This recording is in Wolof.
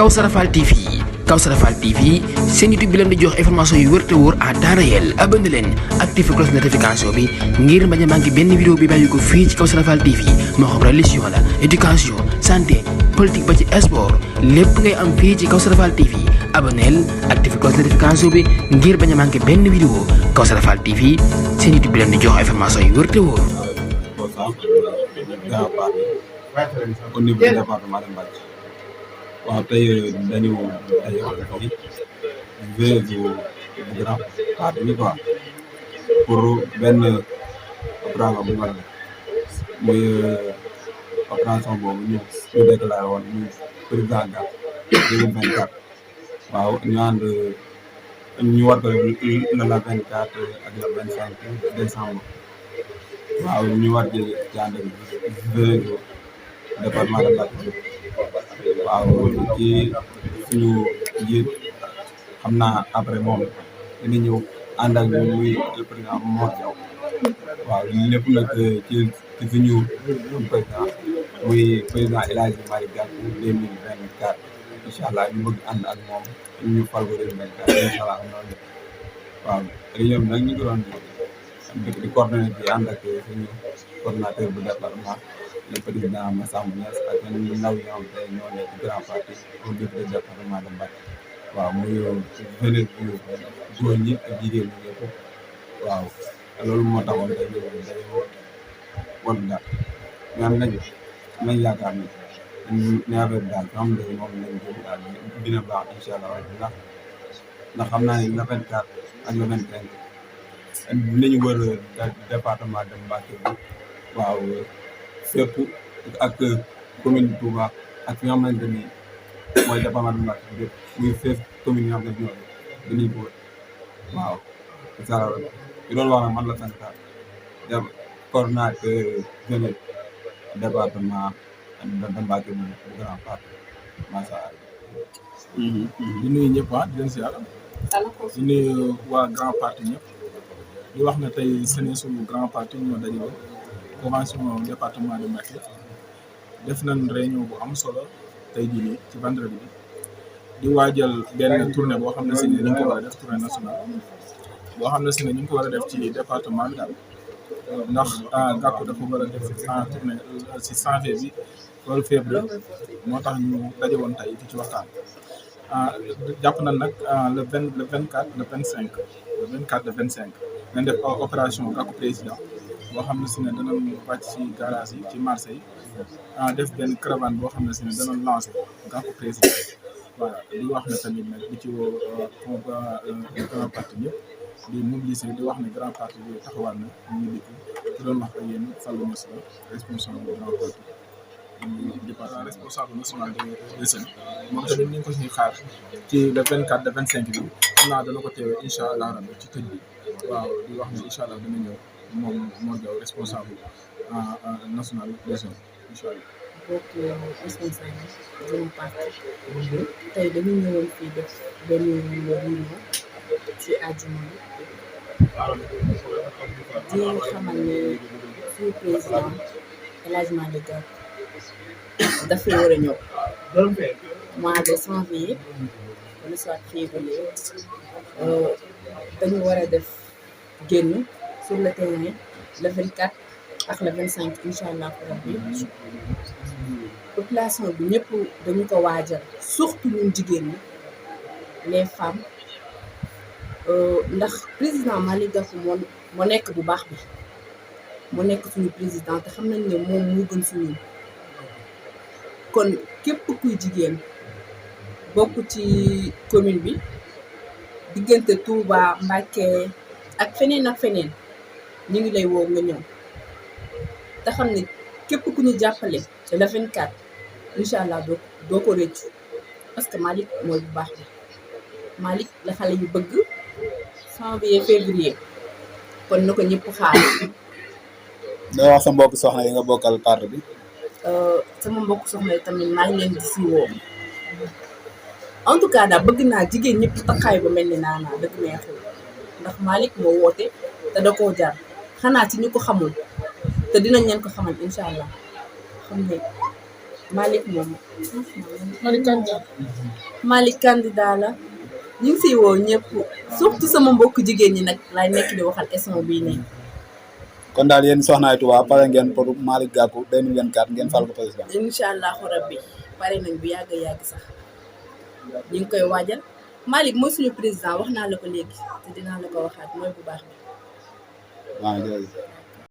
Kawsara Fall TV Kawsara Fall TV seen YouTube bi leen di jox information yu wër te wóor à temps réel abonné leen activé cloche notification bi ngir bañ a manqué benn vidéo bi bàyyi ko fii ci Kawsara Fall TV moo xam religion la éducation santé politique ba ci sport lépp ngay am fii ci Kawsara Fall TV abonneel activé cloche notification bi ngir bañ a manqué benn vidéo Kawsara Fall TV seen YouTube bi leen di jox information yu wër te wóor. au niveau du département de Mbacké waaw tey dañu fii veille bu grand parti bi quoi pour benn opération bu ñu war a def muy opération boobu ñu déclaré woon muy président GAP 2024 waaw ñu ànd ñu war ko def le 24 ak le 25 décembre waaw ñu war ci ànd veille département de Mbacké waaw ci suñu njiit xam naa après moom dina ñëw ànd ak ñun muy le président Mor Diaw waaw lépp nag ci suñu président muy président El Hadji Malick Gakou 2024 incha allah ñu bëgg ànd ak moom ñu fal ko 2024 incha allah noonu waaw réunion bi nag ñu ngi doon di coordonné bi ànd ak suñu coordonnateur bu département le président Massamba Niass ak ñun ndaw yi nga xam te ñoo nekk grand parti au niveau du département de Mbacké waaw muy jeunesse bu góor ñi ak jigéen ñi ñëpp waaw loolu moo taxoon tey ñu dañoo won daal ñu am nañ yaakaar ne affaire bi daal xam nga moom lañ jëm daal dina baax incha allah ndax xam naa ne le 24 ak le 25 dinañu wër département de Mbacké bi waaw fépp ak commune Touba ak fi nga xamante ni mooy département de Mbacké bi muy fépp commune yi nga xamante ni dañuy ko waaw incha allah loolu wax na man la sant def coordonnateur jeune département de Mbacké bu grand parti macha allah. di nuyu ñëpp di leen ziar di nuyu waa grand parti ñëpp di wax ne tey seen suñu grand parti ñoo dajale convention département de Mbacké def nañ réunion bu am solo tey jii nii ci vendredi bi di waajal benn tournée boo xam ne si ne ñu ngi ko war a def tournée nationale boo xam ne si ne ñu ngi ko war a def ci département bi daal ndax Gakou dafa war a def tournée si janvier bi loolu février moo tax ñu daje woon tey di ci waxtaan jàpp nañ nag le 24 le 25 le 24 le 25 nañ def opération Gakou président boo xam ne si ne danañ wàcc ci garage yi ci marché yi def benn caravane boo xam ne si ne danañ lancé Gakou président voilà di wax ne tamit nag di ci woo grand parti ñëpp di mobiliser di wax ne grand parti bi taxawaat na ñu dikk ci doon wax ak yéen Fallou Niass la responsable du grand parti di responsable national de SN moom tamit ñu ngi ko siy xaar ci le 24 le 25 bi xam naa dana ko teewee incha allah rabbi ci tëj bi waaw di wax ne incha allah dana ñëw moom moo jaw responsable national de SN incha allah. bokk responsable du parti tey dañu ñëwoon fii def benn réunion ci àjjuma bi di xamal ne suñu président El Hadji Malick Gakou dafay war a ñëw mois de janvier wala soit février dañu war a def génn sur le terrain le 24 ak le 25 incha allah rabbi population bi ñëpp dañu ko waajal surtout ñun jigéen ñi les femmes ndax président Malick Gakou moo nekk bu baax bi moo nekk suñu président te xam nañ ne moom moo gën suñu kon képp kuy jigéen bokk ci commune bi diggante Touba Mbacké ak feneen ñu ngi lay woo nga ñëw te xam ne képp ku ñu jàppale te le 24 incha allah doo ko rëccu parce que Malick mooy bu baax bi Malick la xale yu bëgg janvier février kon na ko ñëpp xaar. da wax sa mbokk soxna yi nga bokkal parti bi. sama mbokk soxna yi tamit maa ngi leen di si woo en tout cas daal bëgg naa jigéen ñëpp taxaay ba mel ni naanaa dëgg neexul ndax Malick moo woote te da koo jar xanaa ci ñu ko xamul te dinañ leen ko xamal incha allah xam ne Malick moom Malick candidat la ñu ngi siy woo ñëpp surtout sama mbokk jigéen ñi nag laay nekk di waxal instant bii nii. kon daal yéen soxnaay Touba pare ngeen pour Malick Gakou 2024 ngeen fal ko président. incha allahu rabbi pare nañ bu yàgg sax ñu ngi koy waajal Malick mooy suñu président wax naa la ko léegi te dinaa la ko waxaat mooy bu baax bi. waaw jërëjëf.